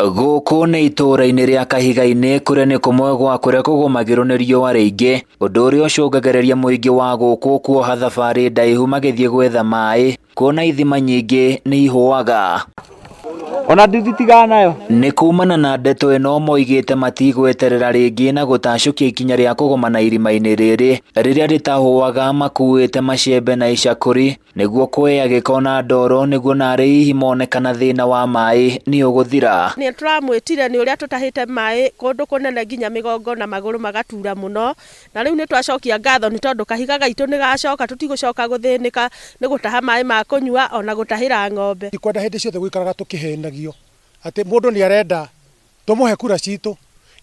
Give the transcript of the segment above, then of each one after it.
Gũkũ nĩ itũũra-inĩ rĩa Kahiga-inĩ kũrĩa nĩ kũmwe gwa kũrĩa kũgũmagĩrwo nĩ riũa rĩingĩ, ũndũ ũrĩa ũcũngagĩrĩria mũingĩ wa gũkũ kuoha thabarĩ ndaihu magĩthiĩ gwetha maĩ, kuona ithima nyingĩ nĩ ihũaga. Ona ndithitigaga nayo. Nĩ kumana na ndeto ĩno moigĩte matigweterera rĩngĩ na gũtacũkia ikinya rĩa kũgomana irima-inĩ rĩrĩ rĩrĩa rĩtahũaga makuĩte macembe na icakũri nĩguo kweya gĩko na ndoro nĩguo narĩ hihi mone kana thĩna wa maĩ nĩ ũgũthira. Nĩ tũramwĩtire nĩ ũrĩa tũtahĩte maĩ kũndũ kũnene nginya mĩgongo na magũrũ magatura mũno, na rĩu nĩ twacokia ngatho nĩ tondũ kahiga gaitũ nĩ gacoka tũtigũcoka gũthĩnĩka nĩ gũtaha maĩ ma kũnyua ona gũtahĩra ng'ombe. Ndikwenda hĩndĩ ciothe gũikaraga tũkĩhenagio atĩ mũndũ nĩ arenda tũmũhe kura citũ.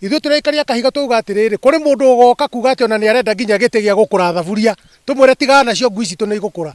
Ithuĩ tũraikaria kahiga twauga atĩrĩrĩ, kũrĩ mũndũ ũgoka kuga atĩ ona nĩ arenda nginya gĩtĩ gĩa gũkũra thaburia, tũmwĩre tigana nacio ngui citũ nĩ igũkũra.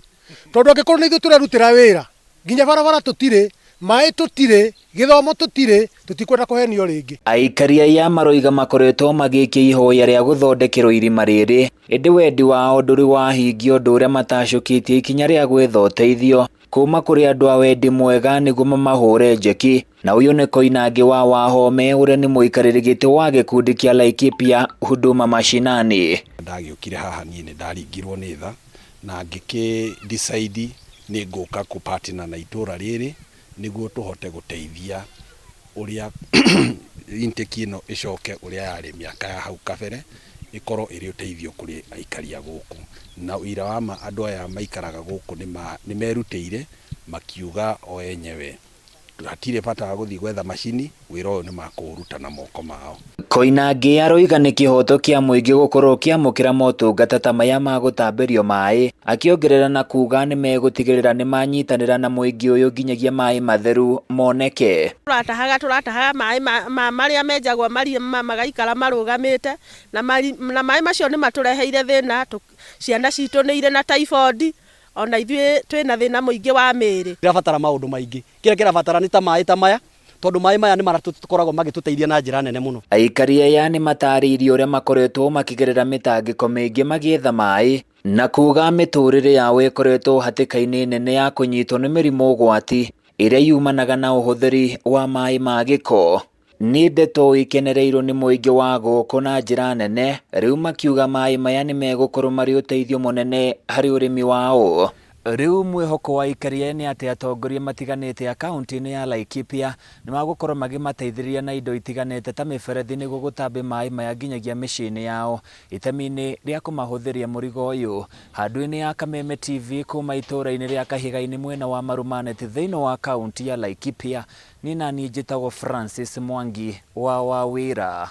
Tondũ angĩkorwo nĩ ithuĩ tũrerutĩra wĩra, nginya barabara tũtirĩ, maĩ tũtirĩ, gĩthomo tũtirĩ, tũtikwenda kũhenio rĩngĩ. Aikari aya maroiga makoretwo magĩikia ihoya rĩa gũthondekerwo irima rĩrĩ, ĩndĩ wendi wao ndũrĩ wahingio ũndũ ũrĩa matacũkĩtie ikinya rĩa gwetha ũteithio kuma kũrĩ andũ a wendi mwega nĩguo mamahũre njeki. Na ũyũ nĩ Koinange wa Wahome ũrĩa nĩ mũikarĩri gĩtĩ wa gĩkundi kĩa Laikipia Huduma Mashinani. Ndagĩũkire haha niĩ nĩ ndaringirwo nĩ tha na ngĩkĩ decide nĩ ngũka kũ partner na itũra rĩrĩ nĩguo tũhote gũteithia ũrĩa intake ĩno ĩcoke ũrĩa yarĩ mĩaka ya hau kabere ĩkorwo ĩrĩ ũteithio kũrĩ aikari a gũkũ. Na ũira wa ma andũ aya maikaraga gũkũ nĩ merutĩire makiuga o enyewe hatirĩ bata wa gũthiĩ gwetha macini, wĩra ũyũ nĩ makũũruta na moko mao. Koinange aroiga nĩ kĩhoto kĩa mũingĩ gũkorwo ũkĩamũkĩra motungata ta maya ma gũtambĩrio maĩ, akĩongerera na kuga nĩ megũtigĩrĩra nĩ manyitanĩra na mũingĩ ũyũ nginyagia maĩ matheru moneke. Tũratahaga tũratahaga maĩ marĩa menjagwo marima magaikara marũgamĩte na maĩ macio nĩ matũreheire thĩna, ciana citũ nĩ irĩ na typhoid ona ithuĩ twĩna thĩna mũingĩ wa mĩĩrĩ. Irabatara maũndũ maingĩ, kĩrĩa kĩrabatara nĩ ta maĩ ta maya, tondũ maĩ maya nĩ makoragwo magĩtũteithia na njĩra nene mũno. Aikari aya nĩ matarĩirie ũrĩa makoretwo makĩgerera mĩtangĩko mĩingĩ magĩetha maĩ na kuga mĩtũrĩre yao ĩkoretwo hatĩka-inĩ nene ya kũnyitwo nĩ mĩrimũ ũgwati ĩrĩa yumanaga na ũhũthĩri wa maĩ ma gĩko. Nĩ ndeto ikenereirwo nĩ mũingĩ wa gũkũ na njĩra nene, rĩu makiuga maĩ maya nĩ megũkorwo marĩ ũteithio mũnene harĩ ũrĩmi wao. Rĩu mwĩhoko wa aikari aya nĩ atĩ atongoria matiganĩte a kauntĩ-inĩ ya Laikipia nĩ magũkorwo makĩmateithĩrĩria na indo itiganĩte ta mĩberethi nĩguo gũtambia maĩ maya nginyagia mĩciĩ-inĩ yao itemi-inĩ rĩa kũmahũthĩria mũrigo ũyũ. Handũ-inĩ ya Kameme TV kuma itũũra-inĩ rĩa Kahiga-inĩ mwena wa Marumanet thĩinĩ wa kauntĩ ya Laikipia, niĩ naniĩ njĩtagwo Francis Mwangi wa Wawĩra.